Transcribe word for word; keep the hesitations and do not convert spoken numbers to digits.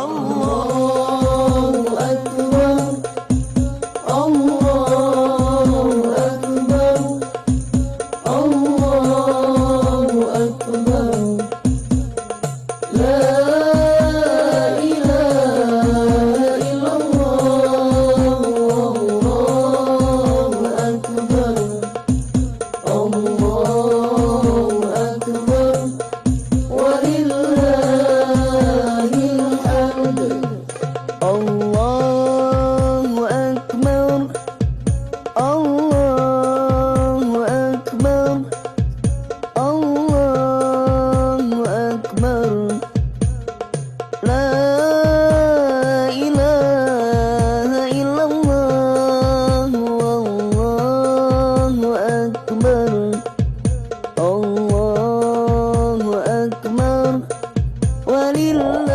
الله أكبر، الله أكبر، الله أكبر. لا إله إلا الله، الله أكبر، الله أكبر، ولله الحمد. الله أكبر، الله أكبر، الله أكبر. لا إله إلا الله، والله أكبر، الله أكبر، ولله